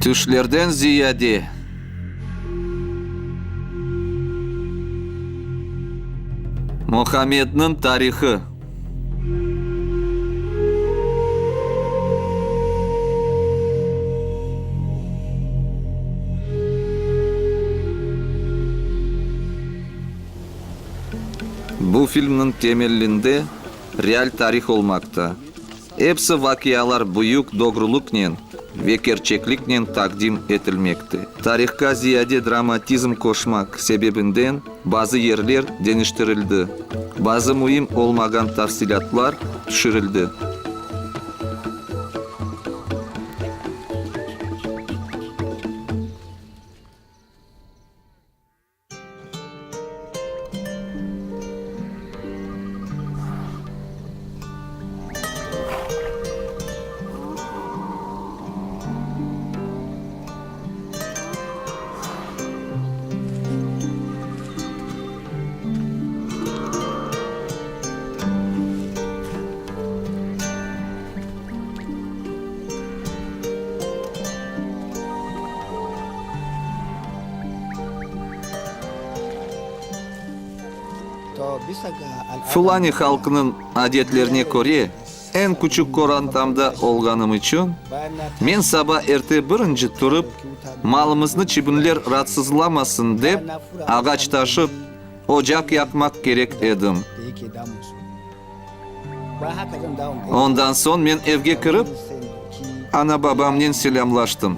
Tüşlerden ziyade. Muhammedniñ tarihı. Bu filmniñ temellinde real tarih olmaqta. Epsi vaqialar büyük doğrulıqnen ve kerçekliknen taqdim etilmekte. Tarihqa ziyade dramatizm qoşmaq sebebinden bazı yerler deñiştirildi, bazı müim olmağan tafsilâtlar tüşürildi. Fulani halqınıñ adetlerine köre, eñ küçük qorantamda olğanım içün, men saba erte birinci turıp, malımıznı çibinler raatsızlamasın dep, ağaç taşıp, ocaq yaqmaq kerek edim. Ondan soñ men evge kirip, ana-babamnen selâmlaştım.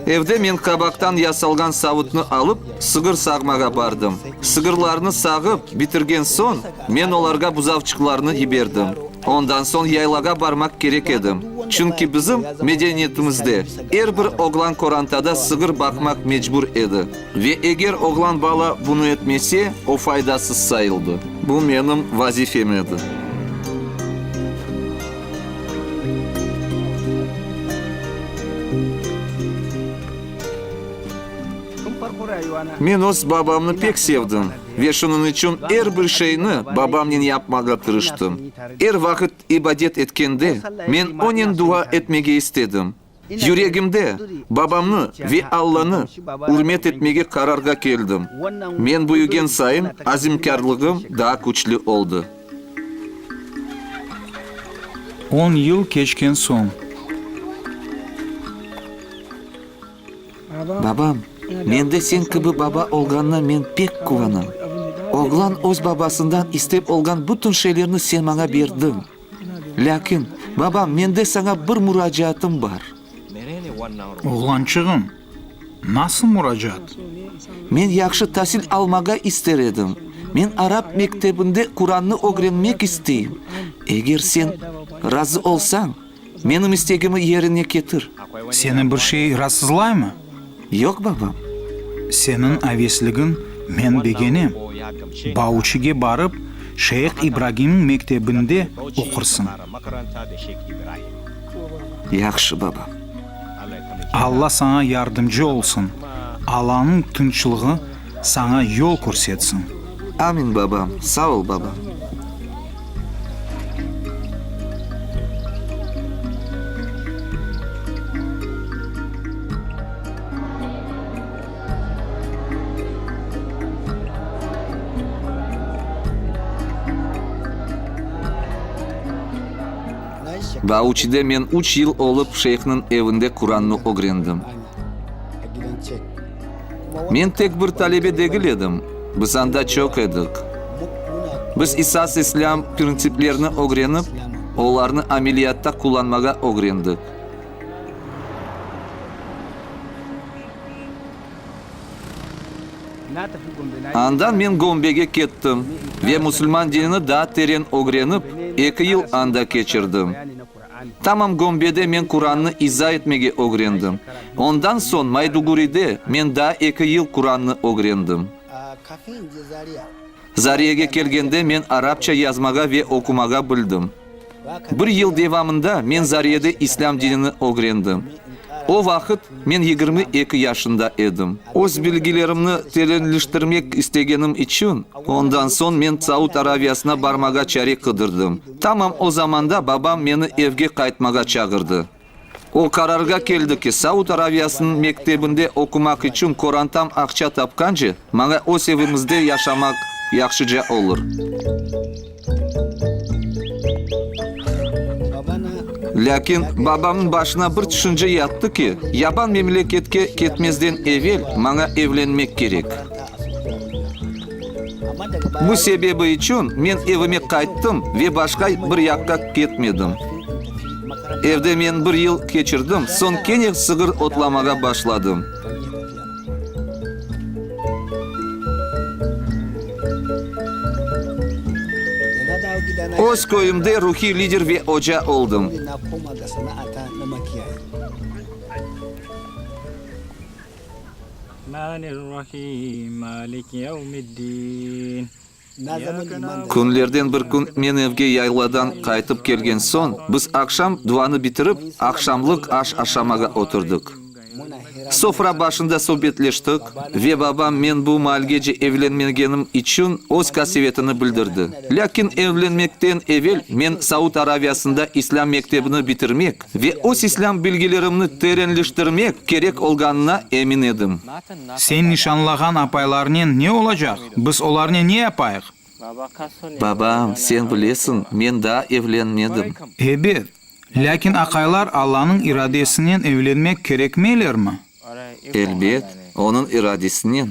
Evde men qabaqtan yasalğan savutnı alıp, sığır sağmağa bardım. Sığırlarnı sağıp bitirgen soñ, men olarğa buzavçıqlarnı yiberdim. Ondan soñ yaylağa barmaq kerek edim, çünki bizim medeniyetimizde er bir oğlan qorantada sığır baqmaq mecbur edi. Ve eger oğlan bala bunı etmese, o faydasız sayıldı. Bu menim vazifem edi. Men öz babamnı pek sevdim ve şunıñ içün er bir şeyni babamnen yapmağa tırıştım. Er vaqıt ibadet etkende, men onen dua etmege istedim. Yüregimde babamnı ve Allanı ürmet etmege qararğa keldim. Men büyügen sayın azimkârlığım daa küçlü oldı. On yıl keçken soñ. Babam, mende sen kibi baba olğanına men pek quvanam. Oğlan öz babasından istep olğan bütün şeylerni sen maña berdiñ. Lâkin, babam, mende saña bir muracaatım bar. Oğlançığım, nasıl muracaat? Men yahşı tasil almağa ister edim. Men arap mektebinde Qurannı ögrenmek isteyim. Eger sen razı olsañ, menim istegimi yerine ketir. Seni bir şey raatsızlaymı? Yoq, babam. Seniñ avesligiñ men begenem. Bauçige barıp, Şeyh İbragimniñ mektebinde oqursıñ. Yahşı, babam. Alla saña yardımcı olsun, Allanıñ tınçlığı saña yol körsetsin. Amin, babam. Sağ ol, babam. Bauçide men üç yıl olıp şeyhniñ evinde Qurannı ögrendim. Men tek bir talebe degil edim, biz anda çoq edik. Biz esas islâm printsiplerini ögrenip, olarnı ameliyatta qullanmağa ögrendik. Andan men Gombege kettim ve musulman dinini daa teren ögrenip, eki yıl anda keçirdim. Tamam Gombede men Qurannı iza etmege ögrendim. Ondan soñ Mayduguride men daa eki yıl Qurannı ögrendim. Zariyege kelgende men arapça yazmağa ve oqumağa bildim. Bir yıl devamında men Zariyede islâm dinini ögrendim. O vaqıt men 22 yaşında edim. Öz bilgilerimni terenleştirmek istegenim içün, ondan soñ men Saud Araviyasına barmağa çare qıdırdım. Tamam o zamanda babam meni evge qaytmağa çağırdı. O qararğa keldi ki, Saud Araviyasınıñ mektebinde oqumaq içün qorantam aqça tapqance, maña öz evimizde yaşamaq yahşıca olur. Lâkin babamnıñ başına bir tüşünce yattı ki, yaban memleketke ketmezden evel maña evlenmek kerek. Bu sebebi içün men evime qayttım ve başqa bir yaqqa ketmedim. Evde men bir yıl keçirdim, soñ kene sığır otlamağa başladım. Öz köyümde ruhiy lider ve oca oldım. Künlerden bir kün men evge yayladan qaytıp kelgen soñ, biz aqşam duanı bitirip, aqşamlıq aş aşamağa oturdıq. Sofra başında subetleştik ve babam men bu maalgece evlenmegenim içün öz qasevetini bildirdi. Lâkin evlenmekten evel men Saud Araviyasında islâm mektebini bitirmek ve öz islâm bilgilerimni terenleştirmek kerek olğanına emin edim. Sen nişanlağan apaylarnen ne olacaq? Biz olarnen ne yapayıq? Babam, sen bilesiñ, men daa evlenmedim. Ebet, lâkin aqaylar Allanıñ iradesinen evlenmek kerekmeylermi? Elbet, Onıñ iradesinen.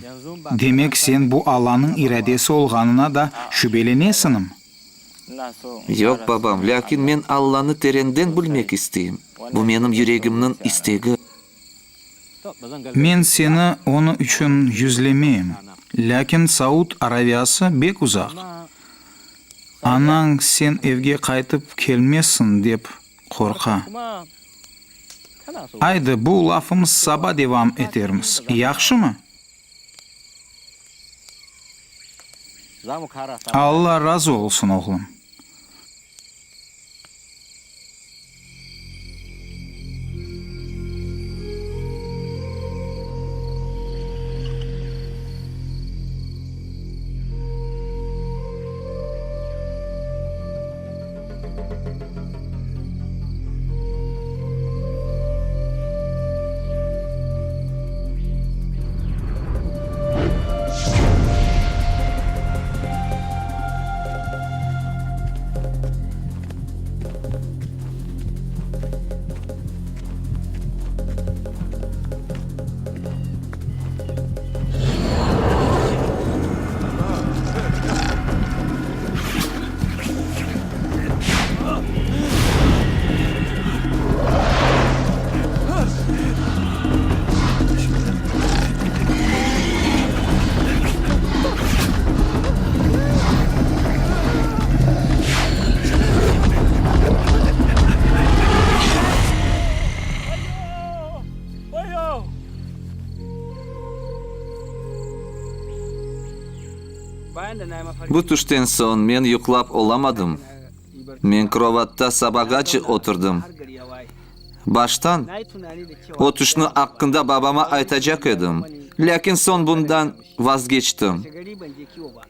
Demek sen bu Allanıñ iradesi olğanına da şübelenesiñmi? Yoq, babam, lâkin men Allanı terenden bilmek isteyim. Bu menim yüregimniñ istegi. Men seni onı içün yüzlemeyim, lâkin Saud Araviyası bek uzaq. Anañ sen evge qaytıp kelmezsiñ dep qorqa. Aydı, bu lafımız saba devam etermiz, yahşımı? Alla razı olsun, oğlum. Bu tüşten soñ men yuqlap olamadım. Men krovatta sabağace oturdım. Baştan, o tüşni aqqında babama aytacaq edim, lâkin soñ bundan vazgeçtim.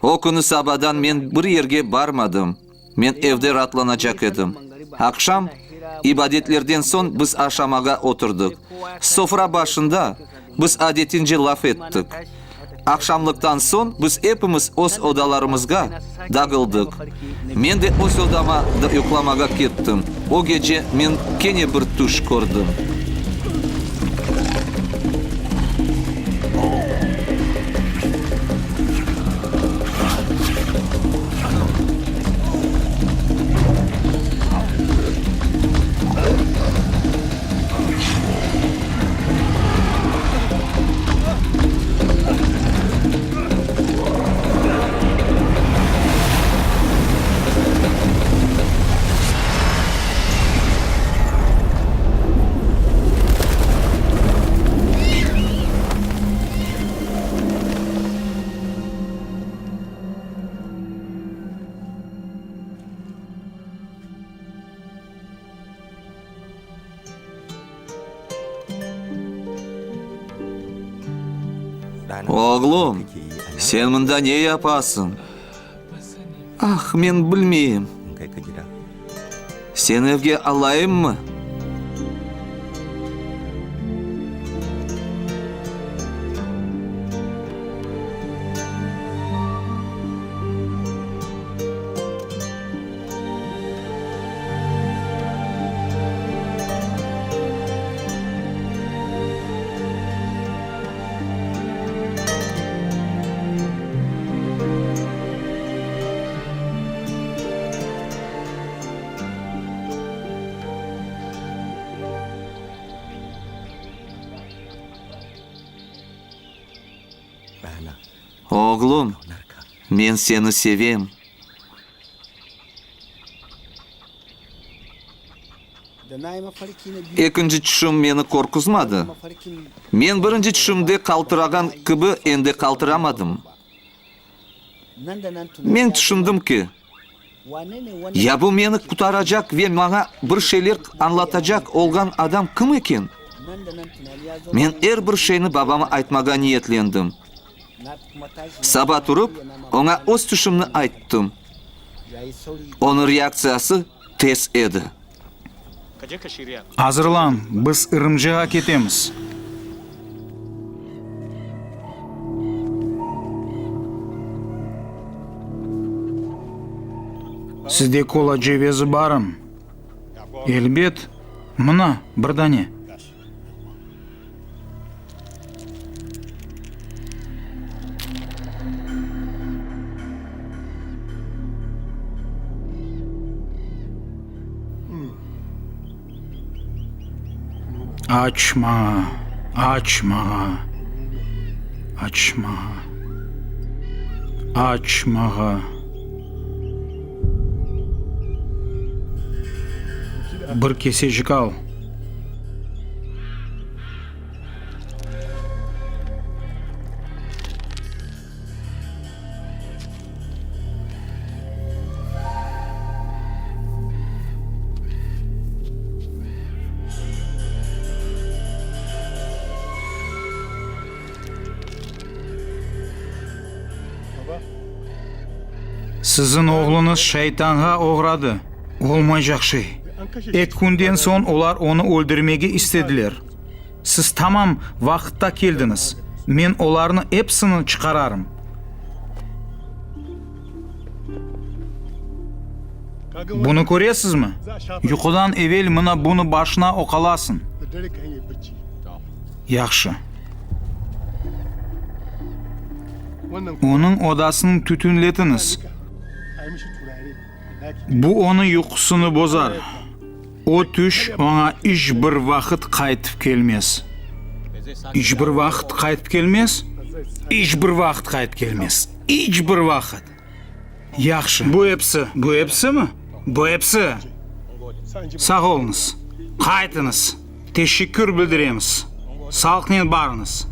O künü sabadan men bir yerge barmadım, men evde raatlanacaq edim. Aqşam, ibadetlerden soñ biz aşamağa oturdıq. Sofra başında biz adetince laf ettik. Aqşamlıqtan soñ biz epimiz öz odalarımızğa dağıldıq. Men de öz odama yuqlamağa kettim. O gece men kene bir tüş kördim. Oğlum, sen mında ne yapasıñ? Ah, men bilmeyim. Seni evge alayımmı? Oğlum, men seni sevem. Ekinci tüşüm meni qorquzmadı. Men birinci tüşümde qaltırağan kibi endi qaltıramadım. Men tüşündim ki, ya bu meni qutaracaq ve maña bir şeyler añlatacaq olğan adam kim eken? Men er bir şeyni babama aytmağa niyetlendim. Saba turıp, oña öz tüşümni ayttım. Onıñ reaktsiyası tez edi. Azırlan, biz ırımcığa ketemiz. Sizde kola cevezi barım? Elbet, mına, bir dane. Açma, açma, açma, açmağa. Bir kesecik al. Siziñ oğluñız şeytanğa oğradı. Olmaycaq şey. Eki künden soñ olar onı öldürmege istediler. Siz tamam vaqıtta keldiñiz. Men olarnı episini çıqararım. Bunı köresizmi? Yuqudan evel mına bunı başına oqalasıñ. Yahşı. Onıñ odasını tütünletiñiz. Bu onıñ yuqusını bozar. O tüş oña iç bir vaqıt qaytıp kelmez. İç bir vaqıt qaytıp kelmez? İç bir vaqıt qaytıp kelmez. İç bir vaqıt. Yahşı. Bu episi. Bu episimi? Bu episi. Sağ oluñız. Qaytıñız. Teşekkür bildiremiz. Sağlıqnen barıñız.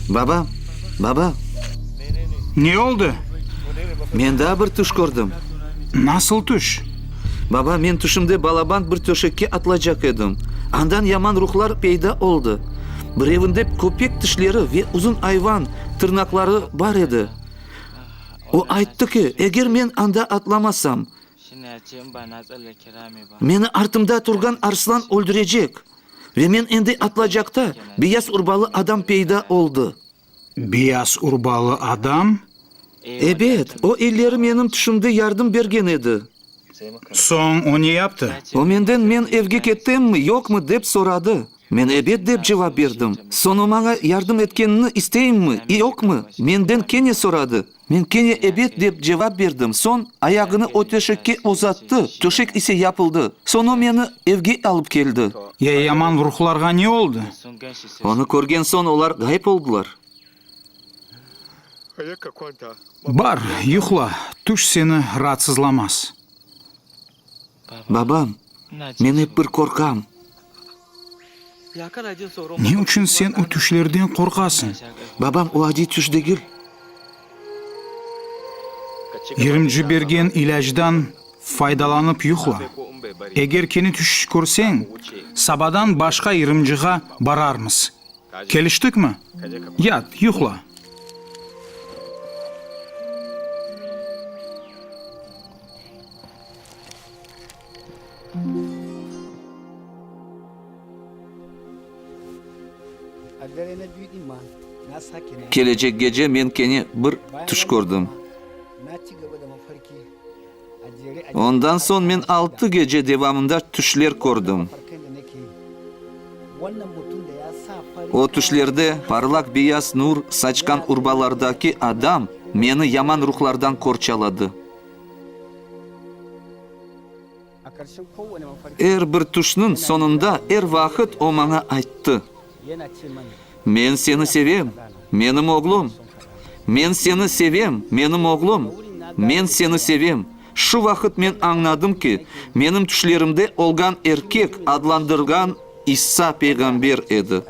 Baba, baba! Ne oldı? Men daa bir tüş kördim. Nasıl tüş? Baba, men tüşümde balaban bir töşekke atlaycaq edim. Andan yaman ruhlar peyda oldı. Birevinde köpek tişleri ve uzun ayvan tırnaqları bar edi. O ayttı ki, eger men anda atlamasam, meni artımda turğan arslan öldürecek. Ve men endi atlacaqta, beyaz urbalı adam peyda oldı. Beyaz urbalı adam? Ebet, o ileri menim tüşümde yardım bergen edi. Soñ o ne yaptı? O menden men evge ketemmi, yoqmı, dep soradı. Men ebet dep cevap berdim. Soñ o maña yardım etkenini isteyimmi, yoqmı, menden kene soradı. Men kene ebet dep cevap berdim. Soñ ayağını o töşekke uzattı, töşek ise yapıldı. Soñ o meni evge alıp keldi. Ya yaman ruhlarğa ne oldı? Onı körgen soñ olar ğayıp oldılar. Bar, yuqla, tüş seni raatsızlamaz. Babam, men ep bir qorqam. Ne içün sen o tüşlerden qorqasıñ? Babam, o adiy tüş degil. Yırımcı bergen ilâcdan faydalanıp yuqla. Eger kene tüş körseñ, sabadan başqa yırımcığa bararmız. Keliştikmi? Yat, yuqla. Kelecek gece men kene bir tüş kördim. Ondan soñ men altı gece devamında tüşler kördim. O tüşlerde parlaq beyaz nur saçqan urbalardaki adam meni yaman ruhlardan qorçaladı. Er bir tüşniñ soñunda er vaqıt o maña ayttı, Men seni sevem, menim oğlum! Men seni sevem, menim oğlum! Men seni sevem! Şu vaqıt men añladım ki, menim tüşlerimde olğan erkek adlandırğan İsa peyğamber edi.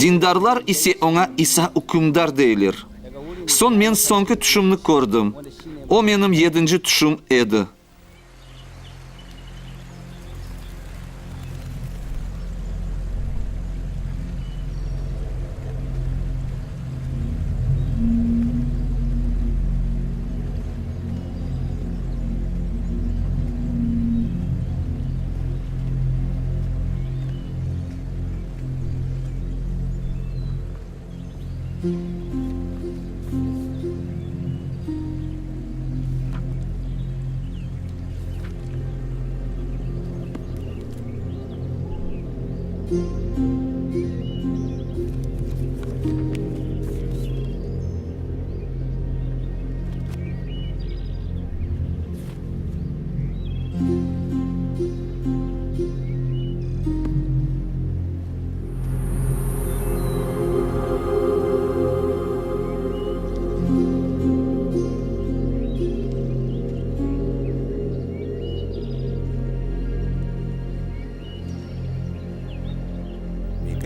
Dindarlar ise oña İsa ükümdar deyler. Soñ men soñki tüşümni kördim. O menim yedinci tüşüm edi.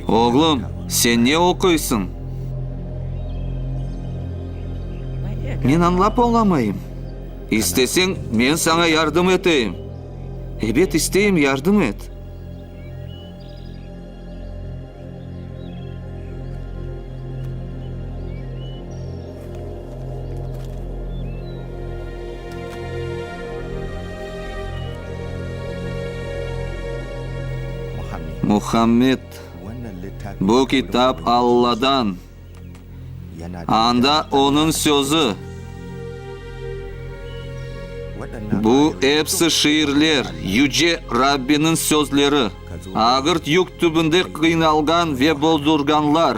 Oğlum, sen ne oquysıñ? Men añlap olamayım. İsteseñ, men saña yardım eteyim. Ebet, isteyim, yardım et. Muhammed, bu kitap Alladan, anda Onıñ sözü. Bu epsi şiirler, Yüce Rabbiniñ sözleri. Ağır yük tübünde qıynalğan ve boldurğanlar,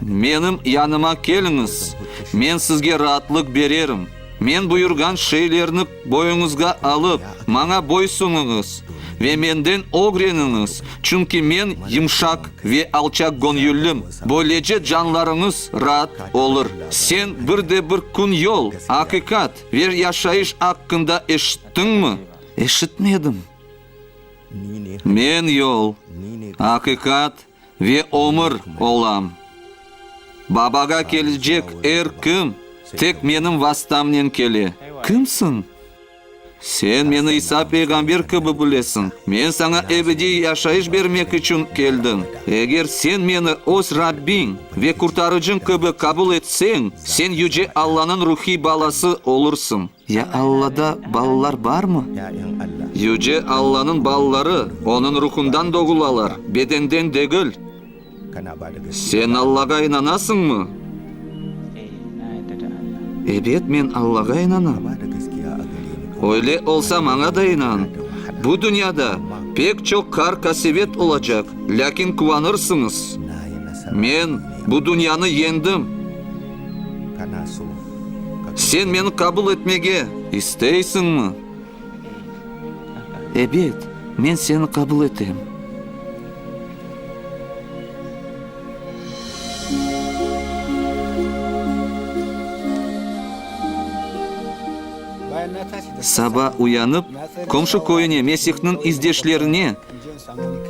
Menim yanıma keliñiz, Men sizge raatlıq bererim. Men buyurğan şeylerni boyuñızğa alıp, maña boysunıñız ve menden ögreniñiz, çünki men yımşaq ve alçaqgöñüllim, böylece canlarıñız raat olur. Sen bir de bir kün yol, aqiqat ve yaşayış aqqında eşittiñmi? Eşitmedim. Men yol, aqiqat ve ömür olam. Babağa kelecek er kim tek menim vastamnen kele. Kimsiñ? Sen meni İsa peyğamber kibi bilesiñ. Men saña ebediy yaşayış bermek içün keldim. Eger sen meni öz Rabbiñ ve Qurtarıcıñ kibi qabul etseñ, sen Yüce Allanıñ ruhiy balası olursıñ. Ya Allada balalar barmı? Yüce Allanıñ balaları Onıñ ruhundan doğulalar, bedenden degil. Sen Allağa inanasıñmı? Ebet, men Allağa inanam. Öyle olsa maña da inan. Bu dünyada pek çoq qaar-qasevet olacaq, lâkin quvanırsıñız. Men bu dünyanı yeñdim. Sen meni qabul etmege isteysiñmi? Ebet, men seni qabul etem. Saba uyanıp, qomşu köyüne Mesihniñ izdeşlerine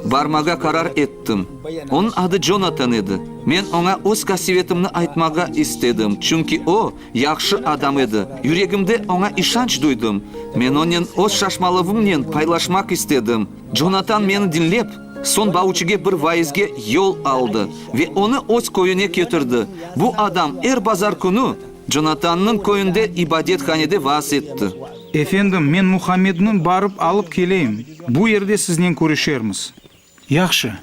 barmağa qarar ettim. Onıñ adı Conatan edi. Men oña öz qasevetimni aytmağa istedim, çünki o, yahşı adam edi. Yüregimde oña işanç duydım. Men onen öz şaşmalığımnen paylaşmaq istedim. Conatan meni diñlep, soñ Bauçige bir vaizge yol aldı ve onı öz köyüne ketirdi. Bu adam er bazar künü Conatannıñ köyünde ibadethanede vaaz etti. Efendim, men Muhammedni barıp alıp keleyim, bu yerde siznen körüşermiz. Yahşı.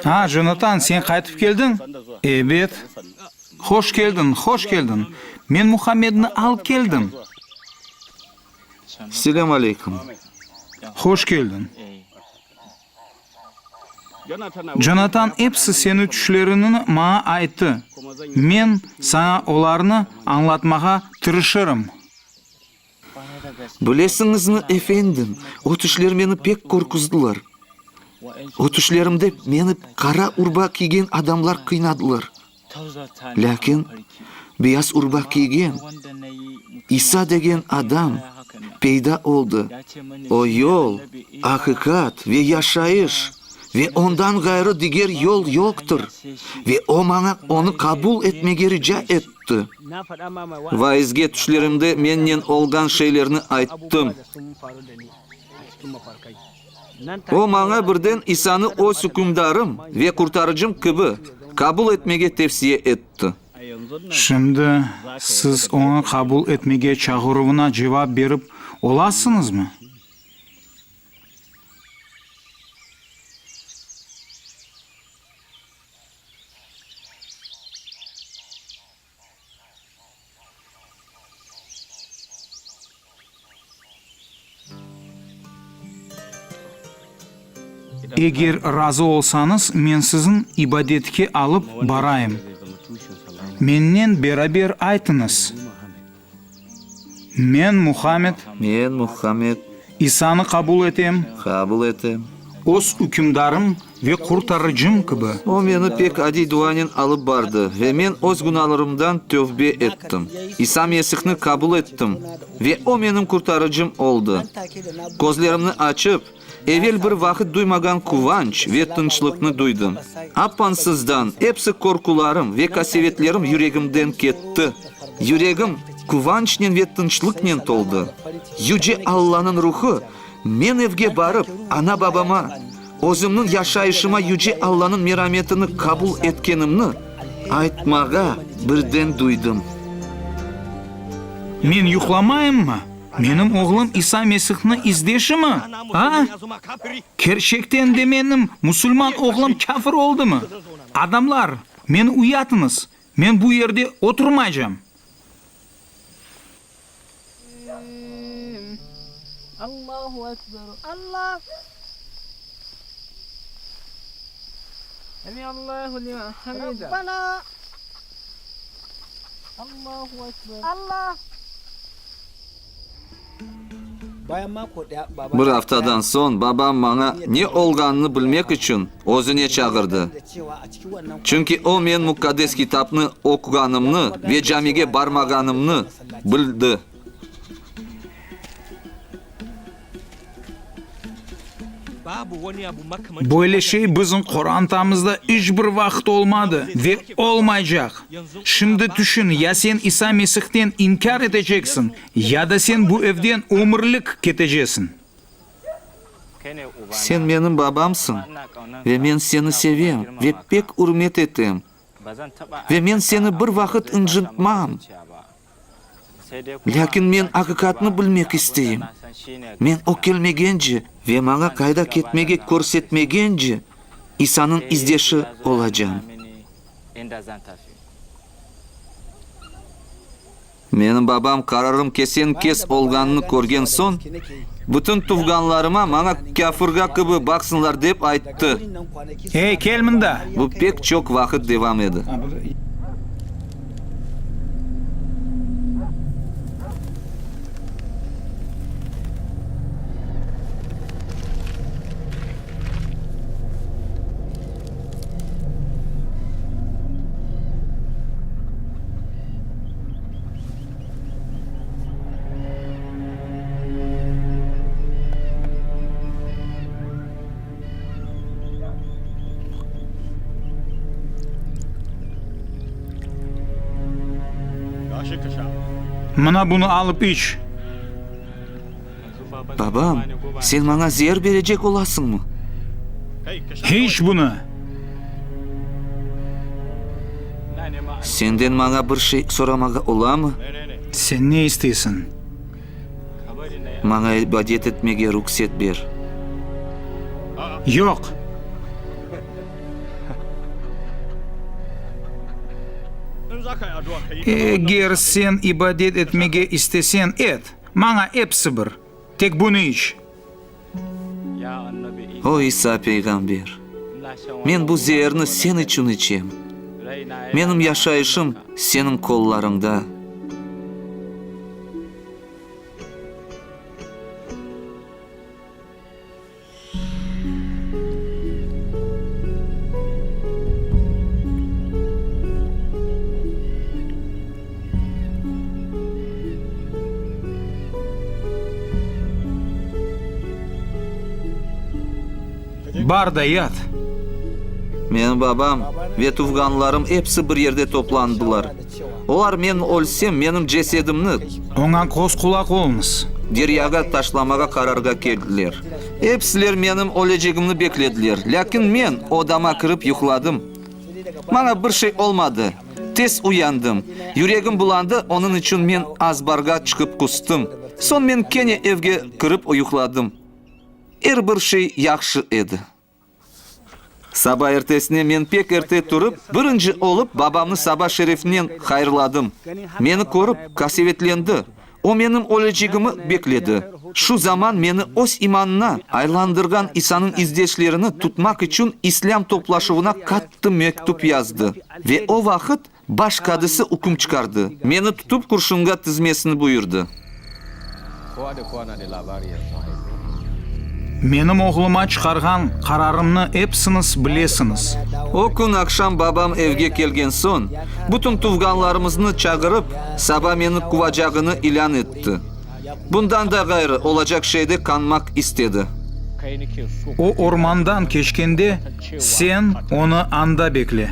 A, Jonatan, sen qaytıp keldiñ? Ebet. Hoş keldiñ, hoş keldiñ. Men Muhammedni alıp keldim. Selâm aleyküm. Hoş keldiñ. Jonatan episi seniñ tüşleriñni maña ayttı. Men saña olarnı añlatmağa tırışırım. Bilesiñizmi, efendim, o tüşler meni pek qorquzdılar. O tüşlerimde meni qara urba kiygen adamlar qıynadılar. Lâkin beyaz urba kiygen İsa degen adam peyda oldı, o yol, aqiqat ve yaşayış, ve ondan ğayrı diger yol yoqtır, ve o maña onı qabul etmege rica etti. Vaizge tüşlerimde mennen olğan şeylerni ayttım. O maña birden İsanı öz Ükümdarım ve Qurtarıcım kibi qabul etmege tevsiye etti. Şimdi siz Onı qabul etmege çağıruvına cevap berip olasıñızmı? Eger razı olsañız, men siziñ ibadetke alıp barayım. Mennen beraber aytıñız, Men, Muhammed. Men, Muhammed. İsanı qabul etem. Qabul etem. Öz Ükümdarım ve Qurtarıcım kibi. O meni pek adiy duanen alıp bardı, ve men öz günalarımdan tövbe ettim. İsa Mesihni qabul ettim, ve O menim Qurtarıcım oldı. Közlerimni açıp, evel bir vaqıt duymağan quvanç ve tınçlıqnı duydım. Apansızdan epsi qorqularım ve qasevetlerim yüregimden ketti. Yüregim quvançnen ve tınçlıqnen toldı. Yüce Allanıñ Ruhu Men evge barıp, ana-babama, özümniñ yaşayışıma Yüce Allanıñ merametini qabul etkenimni aytmağa birden duydım. Men yuqlamayımmı? Menim oğlum İsa Mesihni izdeşimi? A? Kerçekten de menim musulman oğlum kâfir oldımı? Adamlar, meni uyatıñız, men bu yerde oturmaycam! Bir aftadan soñ babam maña ne olğanını bilmek içün özüne çağırdı. Çünki o men Muqaddes Kitapnı oquğanımnı ve camige barmağanımnı bildi. Böyle şey bizim qorantamızda iç bir vaqıt olmadı ve olmaycaq. Şimdi tüşün, ya sen İsa Mesihten inkâr eteceksiñ, ya da sen bu evden ömürlik ketecesiñ. Sen menim babamsıñ, ve men seni sevem ve pek ürmet etem, ve men seni bir vaqıt ıncıtmam. Lâkin men aqiqatnı bilmek isteyim. Men o kelmegence ve maña qayda ketmege körsetmegence, İsanıñ izdeşi olacam. Menim babam qararım kesen-kes olğanını körgen soñ, bütün tuvğanlarıma maña kâfırğa kibi baqsınlar dep ayttı. Ey, kel mında! Bu pek çoq vaqıt devam edi. Mına bunı alıp iç. Babam, sen maña zeer berecek olasıñmı? İç bunı. Senden maña bir şey soramağa olamı? Sen ne isteysiñ? Maña ibadet etmege ruhset ber. Yoq! Eger sen ibadet etmege isteseñ, et, maña episi bir, tek bunı iç. O İsa peyğamber, men bu zeerni sen içün içem. Menim yaşayışım seniñ qollarıñda. Bar da yat. Menim babam ve tuvğanlarım episi bir yerde toplandılar. Olar men ölsem, menim cesedimni. Oña köz-qulaq oluñız. Deryağa taşlamağa qararğa keldiler. Episiler menim ölecegimni beklediler, lâkin men odama kirip yuqladım. Maña bir şey olmadı. Tez uyandım. Yüregim bulandı, onıñ içün men azbarğa çıqıp qustım. Soñ men kene evge kirip yuqladım. Er bir şey yahşı edi. Saba ertesine men pek erte turıp, birinci olıp babamnı saba şerefinen hayırladım. Meni körip, qasevetlendi. O menim ölecegimi bekledi. Şu zaman meni öz imanına aylandırğan İsanıñ izdeşlerini tutmaq içün İslâm toplaşuvına qattı mektüp yazdı. Ve o vaqıt baş qadısı üküm çıqardı, meni tutıp qurşunğa tizmesini buyurdı. Menim oğluma çıqarğan qararımnı episiñiz bilesiñiz. O kün aqşam babam evge kelgen soñ, bütün tuvğanlarımıznı çağırıp, saba meni quvacağını ilân etti. Bundan da ğayrı, olacaq şeyde qanmaq istedi. O ormandan keçkende, sen onı anda bekle.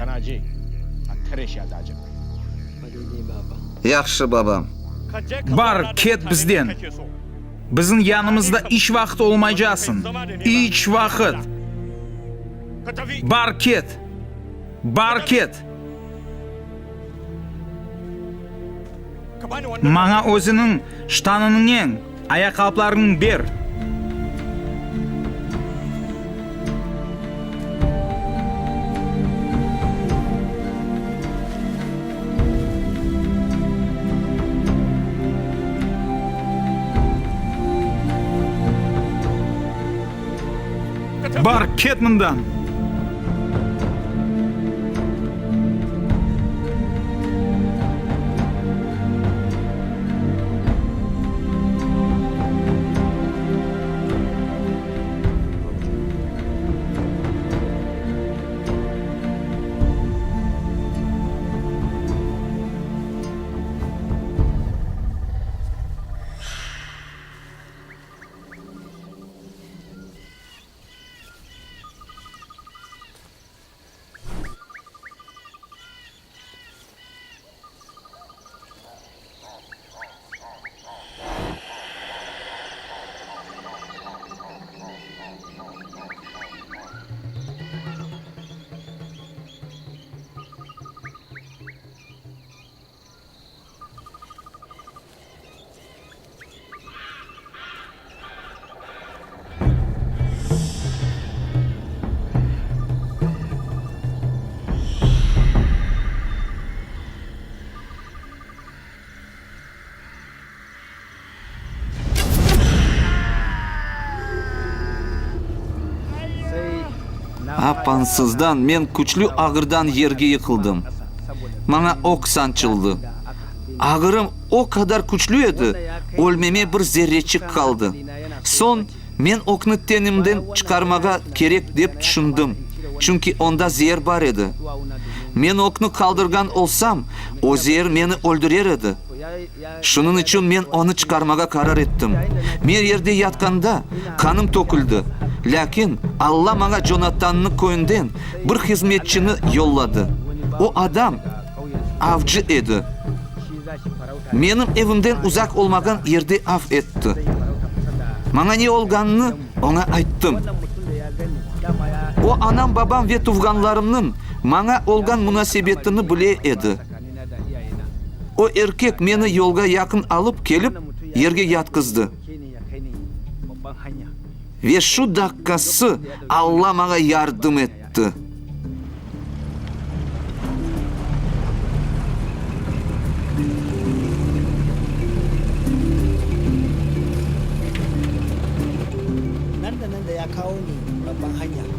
Yahşı, babam. Bar, ket bizden. Bizim yanımızda iç vaqıt olmaycasıñ. İç vaqıt! Bar, ket! Bar, ket! Maña özüniñ ştanınıñen ayaqqaplarıñnı ber. Bar, ket mından! Apansızdan men küçlü ağırdan yerge yıqıldım. Maña oq sançıldı. Ağırım o qadar küçlü edi, ölmeme bir zerreçik qaldı. Soñ, men oqnı tenimden çıqarmağa kerek dep tüşündim, çünki onda zeer bar edi. Men oqnı qaldırğan olsam, o zeer meni öldürer edi. Şunıñ içün men onı çıqarmağa qarar ettim. Men yerde yatqanda, qanım töküldi. Lâkin Alla maña Jonatannıñ köyünden bir hızmetçini yolladı. O adam avcı edi. Menim evimden uzaq olmağan yerde av etti. Maña ne olğanını oña ayttım. O, anam-babam ve tuvğanlarımnıñ maña olğan munasebetini bile edi. O erkek meni yolğa yaqın alıp kelip, yerge yatqızdı. Ve şu daqqası Alla maña yardım etti.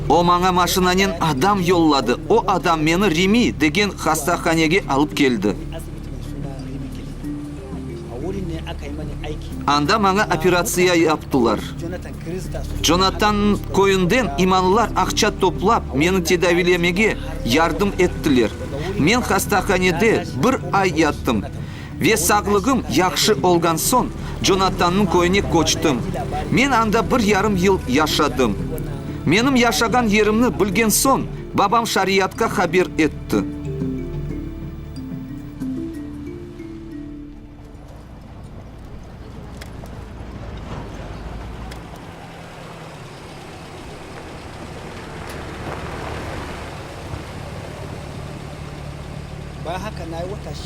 O maña maşinanen adam yolladı, o adam meni Rimi degen hastahanege alıp keldi. Anda maña operatsiya yaptılar. Jonatannıñ köyünden imanlılar aqça toplap, meni tedaviylemege yardım ettiler. Men hastahanede bir ay yattım ve sağlığım yahşı olğan soñ, Jonatannıñ köyüne köçtim. Men anda bir yarım yıl yaşadım. Menim yaşağan yerimni bilgen soñ, babam şariyatqa haber etti.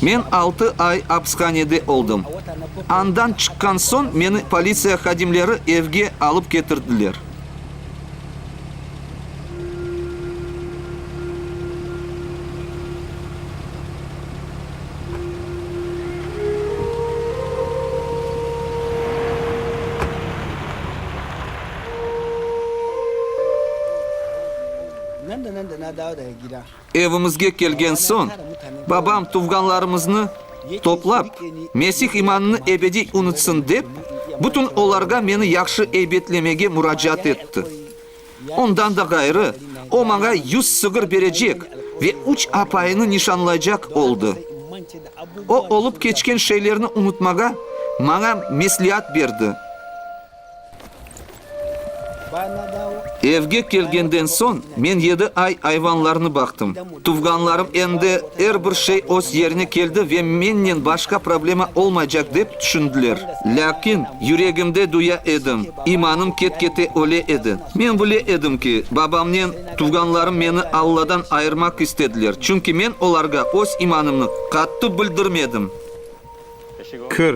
Men altı ay apishanede oldım. Andan çıqqan soñ meni politsiya hadimleri evge alıp ketirdiler. Evimizge kelgen soñ, babam tuvğanlarımıznı toplap, Mesih imanını ebediy unutsın dep, bütün olarğa meni yahşı eybetlemege muracaat etti. Ondan da ğayrı, o maña yuz sığır berecek ve üç apayını nişanlaycaq oldı. O, olıp keçken şeylerni unutmağa maña mesleat berdi. Evge kelgenden soñ, men yedi ay ayvanlarnı baqtım. Tuvğanlarım endi er bir şey öz yerine keldi ve mennen başqa problema olmaycaq dep tüşündiler. Lâkin yüregimde duya edim, imanım ket-kete öle edi. Men bile edim ki, babamnen tuvğanlarım meni Alladan ayırmaq istediler, çünki men olarğa öz imanımnı qattı bildirmedim. Kir.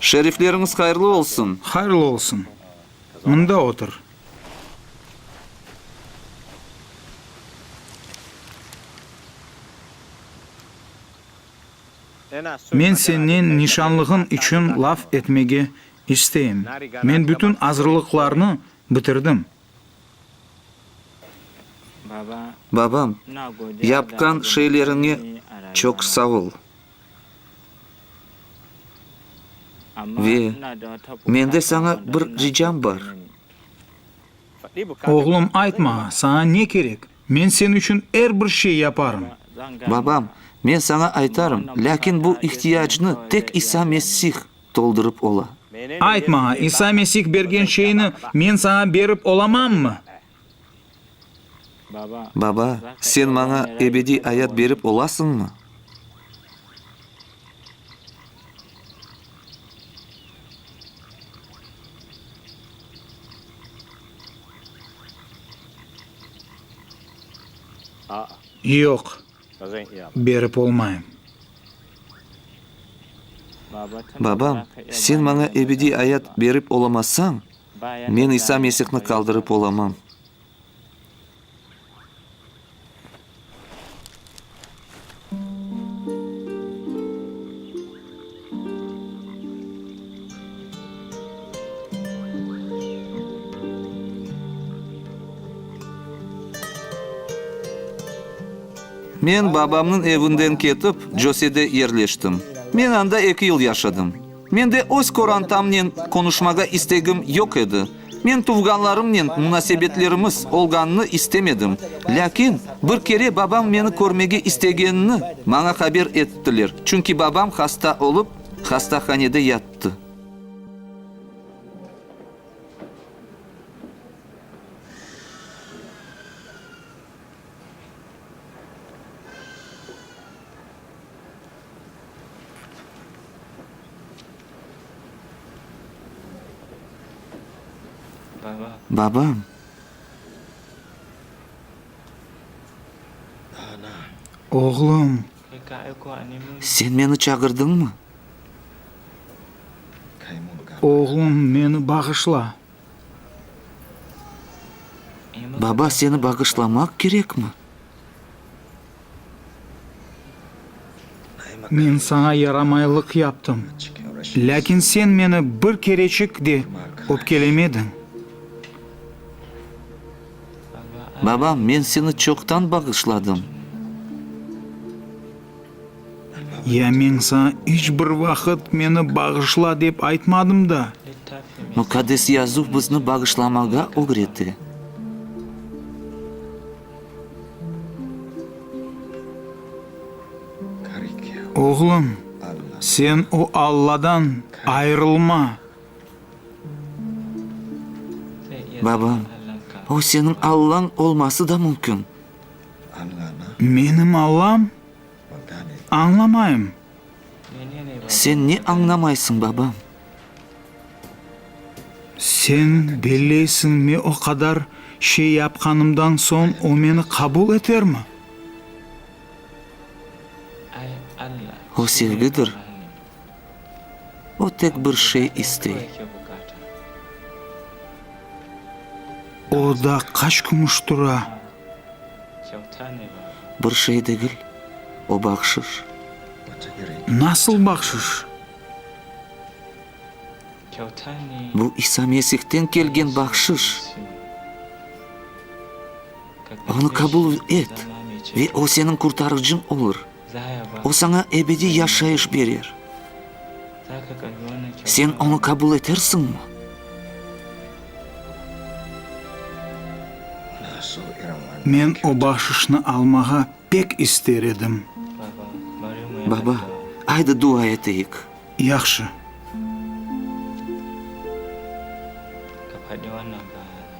Şerifleriñiz hayırlı olsun! Hayırlı olsun! Mında otur. Men sennen nişanlığıñ içün laf etmege isteyim. Men bütün azırlıqlarnı bitirdim. Babam, yapqan şeyleriñe çoq sağ ol. Ve mende saña bir ricam bar. Oğlum, ayt maña, saña ne kerek? Men sen içün er bir şey yaparım. Babam, men saña aytarım, lâkin bu ihtiyacnı tek İsa Mesih toldurıp ola. Ayt maña, İsa Mesih bergen şeyni men saña berip olamammı? Baba, sen maña ebediy ayat berip olasıñmı? Yoq, berip olmayım. Babam, sen maña ebediy ayat berip olamazsañ, Men İsa Mesihni qaldırıp olamam. Men babamnıñ evinden ketip, Cosede yerleştim. Men anda eki yıl yaşadım. Mende öz qorantamnen qonuşmağa istegim yoq edi. Men tuvğanlarımnen munasebetlerimiz olğanını istemedim. Lâkin bir kere babam meni körmege istegenini maña haber ettiler, çünki babam hasta olıp, hastahanede yattı. Babam. Oğlum. Sen meni çağırdıñmı? Oğlum, meni bağışla. Baba, seni bağışlamaq kerekmi? Men saña yaramaylıq yaptım, lâkin sen meni bir kereçik de öpkelemediñ. Babam, men seni çoqtan bağışladım. Ya men saña iç bir vaqıt meni bağışla dep aytmadım da. Muqaddes Yazuv bizni bağışlamağa ögrete. Oğlum, sen o Alladan ayırılma. Babam, o seniñ Allañ olması da mümkün. Menim Allam? Añlamayım. Sen ne añlamaysıñ, babam? Sen belleysiñ me o qadar şey yapqanımdan soñ o meni qabul etermi? O sevgidir. O tek bir şey istey. O da qaç kümüş tura? Bir şey degil, o bahşış. Nasıl bahşış? Bu İsa Mesihten kelgen bahşış. Onı qabul et ve O seniñ Qurtarıcıñ olur. O saña ebediy yaşayış berer. Sen onı qabul etersiñmi? Men o bahşışnı almağa pek ister edim. Baba, aydı dua eteyik. Yahşı.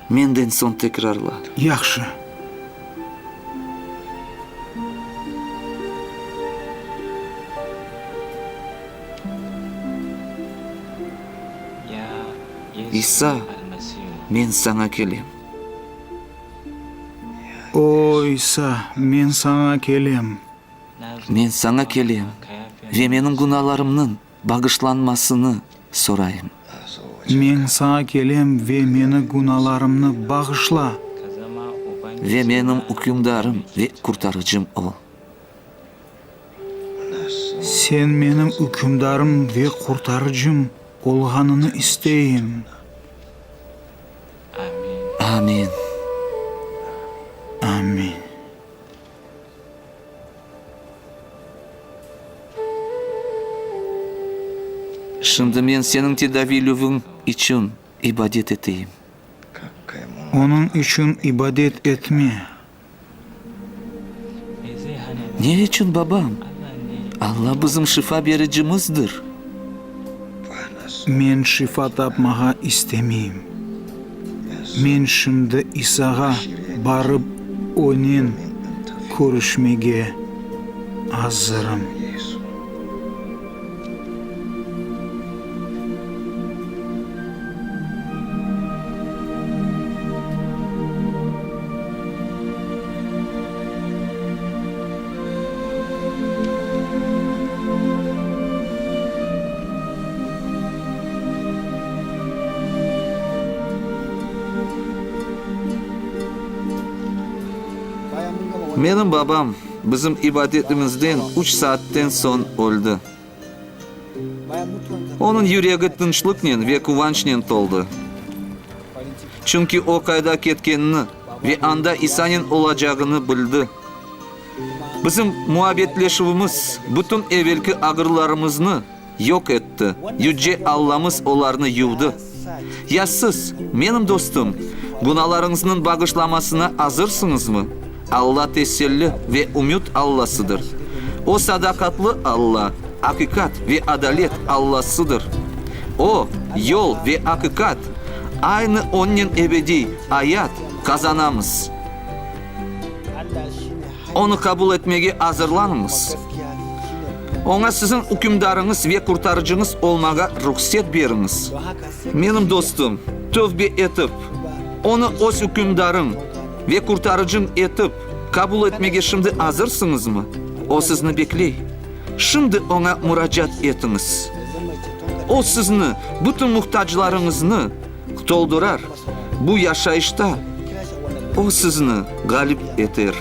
Menden soñ tekrarla. Yahşı. İsa, men saña kelem. O, İsa, men saña kelem. Men saña kelem ve menim günalarımnıñ bağışlanmasını sorayım. Men saña kelem ve meni günalarımnı bağışla. Ve menim Ükümdarım ve Qurtarıcım ol. Sen menim Ükümdarım ve Qurtarıcım olğanını isteyim. Amin. Amin. Şimdi men seniñ tedaviylüviñ içün ibadet eteyim. Onıñ içün ibadet etme. Ne içün, babam? Alla bizim şifa bericimizdir. Men şifa tapmağa istemeyim. Men şimdi İsağa barıp, Onen körüşmege azırım. Menim babam bizim ibadetimizden üç saatten soñ öldi. Onıñ yüregi tınçlıqnen ve quvançnen toldı. Çünki o qayda ketkenini ve anda İsanen olacağını bildi. Bizim muabbetleşüvimiz bütün evelki ağrılarımıznı yoq etti, Yüce Allamız olarnı yuvdı. Ya siz, menim dostum, günalarıñıznıñ bağışlamasına azırsıñızmı? Alla teselli ve ümüt Allasıdır. O sadaqatlı Alla, aqiqat ve adalet Allasıdır. O, yol ve aqiqat, aynı Onnen ebediy ayat qazanamız. Onı qabul etmege azırlanıñız. Oña siziñ Ükümdarıñız ve Qurtarıcıñız olmağa ruhset beriñiz. Menim dostum, tövbe etip, Onı öz Ükümdarıñ ve Qurtarıcıñ etip qabul etmege şimdi azırsıñızmı? O sizni bekley. Şimdi Oña muracaat etiñiz. O sizni, bütün muhtaclarıñıznı toldurar. Bu yaşayışta O sizni ğalip eter.